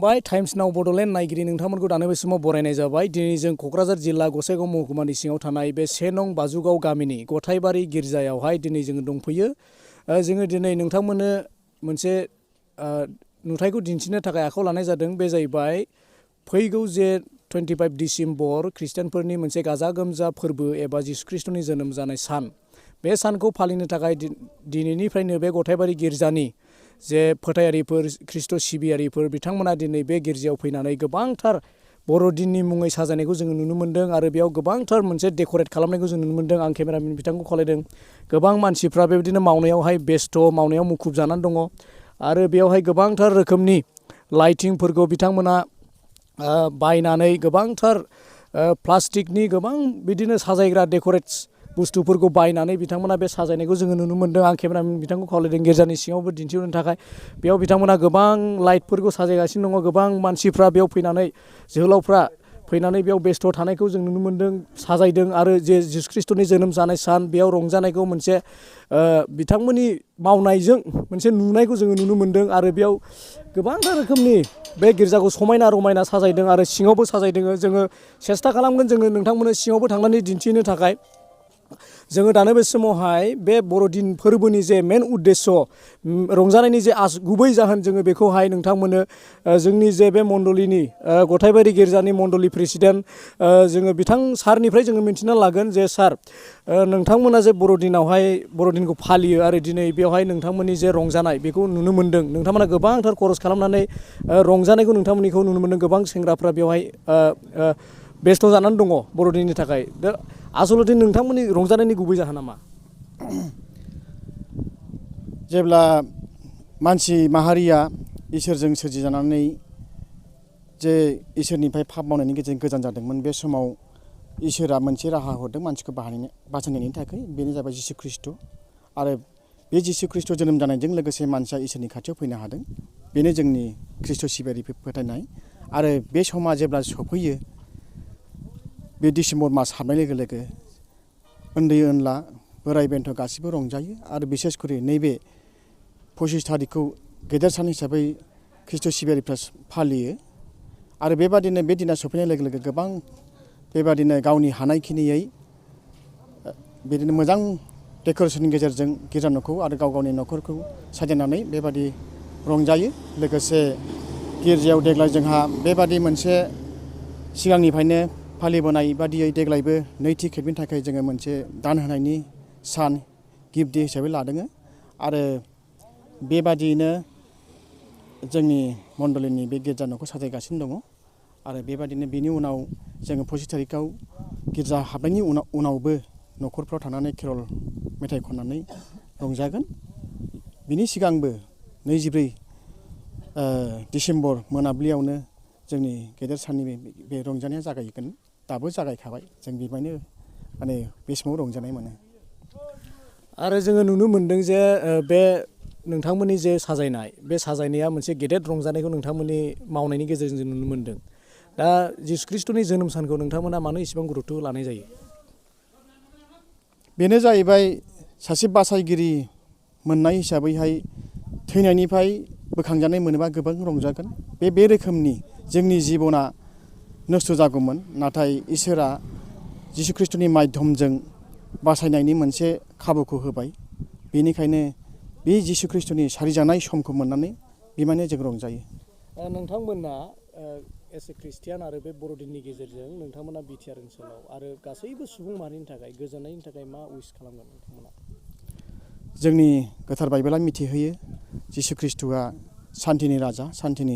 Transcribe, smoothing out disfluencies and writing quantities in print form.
खुलुमबाय टाइम्स नाव बड'लेण्ड नायगिरि नोंथांमोनखौ दानो बे समाव बरायनाय जाबाय। दिनै जों क'क्राझार जिल्ला गसाइगाव महकुमानि सिङाव थानाय बे 1 नं बाजुगाव गामिनि गथायबारि गिर्जायावहाय दिनै जोङो दंफैयो। जोङो दिनै नोंथांमोननो मोनसे नुथायखौ दिन्थिनो थाखाय आखायाव लानाय जादों। बे जाहैबाय फैगौ जे 25 डिसेम्बर ख्रिस्टियानफोरनि मोनसे गाजा गोमजा फोरबो एबा जिसु ख्रिस्टनि जोनोम जानाय सान। बे सानखौ फालिनो थाखाय दिनैनिफ्रायनो बे गथायबारि गिर्जानि जे फोथायारिफोर ख्रिस्ट' सिबियारिफोर बिथांमोना दिनै बे गिर्जायाव फैनानै गोबांथार बर'दिननि मुङै साजायनायखौ जोङो नुनो मोन्दों आरो बेयाव गोबांथार मोनसे डेक'रेट खालामनायखौ जों नुनो मोन्दों। आं केमेरामेन बिथांखौ खावलायदों। गोबां मानसिफ्रा बेबायदिनो मावनायावहाय बेस्थ' मावनायाव मुखुब जानानै दङ आरो बेयावहाय गोबांथार रोखोमनि लाइटिंफोरखौ बिथांमोना बायनानै गोबांथार प्लास्टिकनि गोबां बिदिनो साजायग्रा डेक'रेट्स बुस्थुफोरखौ बायनानै बिथांमोना बे साजायनायखौ जोङो नुनो मोन्दों। आं केमेरामेन बिथांखौ खावलायदों गिर्जानि सिङावबो दिन्थिहरनो थाखाय। बेयाव बिथांमोना गोबां लाइटफोरखौ साजायगासिनो दङ। गोबां मानसिफ्रा बेयाव फैनानै जोहोलावफ्रा फैनानै बेयाव बेस्थ' थानायखौ जों नुनो मोन्दों, साजायदों आरो जे जिसु ख्रिस्ट'नि जोनोम जानाय सान बेयाव रंजानायखौ मोनसे बिथांमोननि मावनायजों मोनसे नुनायखौ जोङो नुनो मोन्दों आरो बेयाव गोबांथार रोखोमनि बे गिर्जाखौ समायना रमायना साजायदों आरो सिङावबो साजायदों। जोङो सेस्था खालामगोन जोङो नोंथांमोननो सिङावबो थांनानै दिन्थिनो थाखाय। जोङो दानो बे समावहाय बे बर'दिन फोरबोनि जे मेन उद्देश्य रंजानायनि जे गुबै जाहोन जोङो बेखौहाय नोंथांमोननो जोंनि जे बे मण्डलिनि गथायबारि गिर्जानि मण्डलि प्रेसिडेन्ट जोङो बिथां सारनिफ्राय जोङो मिन्थिना लागोन जे सार नोंथांमोना जे बर'दिनखौ फालियो आरो दिनै बेवहाय नोंथांमोननि जे रंजानाय बेखौ नुनो मोन्दों। नोंथांमोना गोबांथार खरस खालामनानै रंजानायखौ नोंथांमोननिखौ नुनो मोन्दों। गोबां सेंग्राफ्रा बेवहाय बेस्थ' जानानै दङ बर'दिननि थाखाय। दा आसलथे नोंथांमोननि रंजानायनि गुबै जाहोना मा? जेब्ला मानसि माहारिया इसोरजों सोरजिजानानै जे इसोरनिफ्राय पाप मावनायनि गेजेरजों गोजान जादोंमोन, बे समाव इसोरा मोनसे राहा हरदों मानसिखौ बासायनायनि थाखाय। बेनो जाबाय जिसु ख्रिस्ट'। आरो बे जिसु ख्रिस्ट' जोनोम जानायजों लोगोसे मानसिया इसोरनि खाथियाव फैनो हादों। बेनो जोंनि ख्रिस्ट' सिबियारि फोथायनाय। आरो बे समा जेब्ला सफैयो, बे डिसेम्बर मास हाबनाय लोगो लोगो उन्दै उनला बोराय बेन्थ' गासिबो रंजायो आरो बिसेसकरि नैबे 25 थारिखखौ गेदेर सान हिसाबै ख्रिस्ट' सिबियारिफ्रा फालियो। आरो बेबादिनो बे दिना सफैनाय लोगो लोगो गोबां बेबादिनो गावनि हानायखिनियै बिदिनो मोजां डेक'रेसननि गेजेरजों गिर्जा न'खौ आरो गाव गावनि न'खरखौ साजायनानै बेबादि रंजायो। लोगोसे गिर्जायाव देग्लाय जोंहा बेबादि मोनसे सिगांनिफ्रायनो फालिबोनाय बादियै देग्लायबो नैथि खेबनि थाखाय जोङो मोनसे दान होनायनि सान गिफ्ट डे हिसाबै लादों। आरो बेबादियैनो जोंनि मण्डलिनि बे गिर्जा न'खौ साजायगासिनो दङ। आरो बेबादिनो बेनि उनाव जोङो 25 थारिखआव गिर्जा हाबनायनि उनावबो न'खरफ्राव थांनानै केरल मेथाइ खननानै रंजागोन। बिनि सिगांबो 24 डिसेम्बर मोनाबिलियावनो जोंनि गेदेर साननि बे रंजानाया जागायगोन। दाबो जागायखाबाय। जों बेवहायनो बे समाव रंजानाय मोनो। आरो जोङो नुनो मोन्दों जे बे नोंथांमोननि जे साजायनाय बे साजायनाया मोनसे गेदेर रंजानायखौ नोंथांमोननि मावनायनि गेजेरजों जों नुनो मोन्दों। दा जिसु ख्रिस्ट'नि जोनोम सानखौ नोंथांमोना मानो इसेबां गुरुत्थ' लानाय जायो? बेनो जाहैबाय सासे बासायगिरि मोननाय हिसाबैहाय थैनायनिफ्राय बोखांजानाय मोनोबा गोबां रंजागोन। बे रोखोमनि जोंनि जिबना नस्थ' जागौमोन, नाथाय इसोरा जिसु ख्रिस्ट'नि माध्यमजों बासायनायनि मोनसे खाबुखौ होबाय। बेनिखायनो बे जिसु ख्रिस्ट'नि सारिजानाय समखौ मोननानै बिमाने जों रंजायो। नोंथांमोना एस ए ख्रिस्टियान आरो बे बर'दिननि गेजेरजों नोंथांमोना बिटिआर ओनसोलाव आरो गासैबो सुबुं माहारिनि थाखाय गोजोननायनि थाखाय मा उइस खालामगोन नोंथांमोना? जोंनि गोथार बाइबेला मिथिहोयो जिसु ख्रिस्ट'आ सान्तिनि राजा, सान्तिनि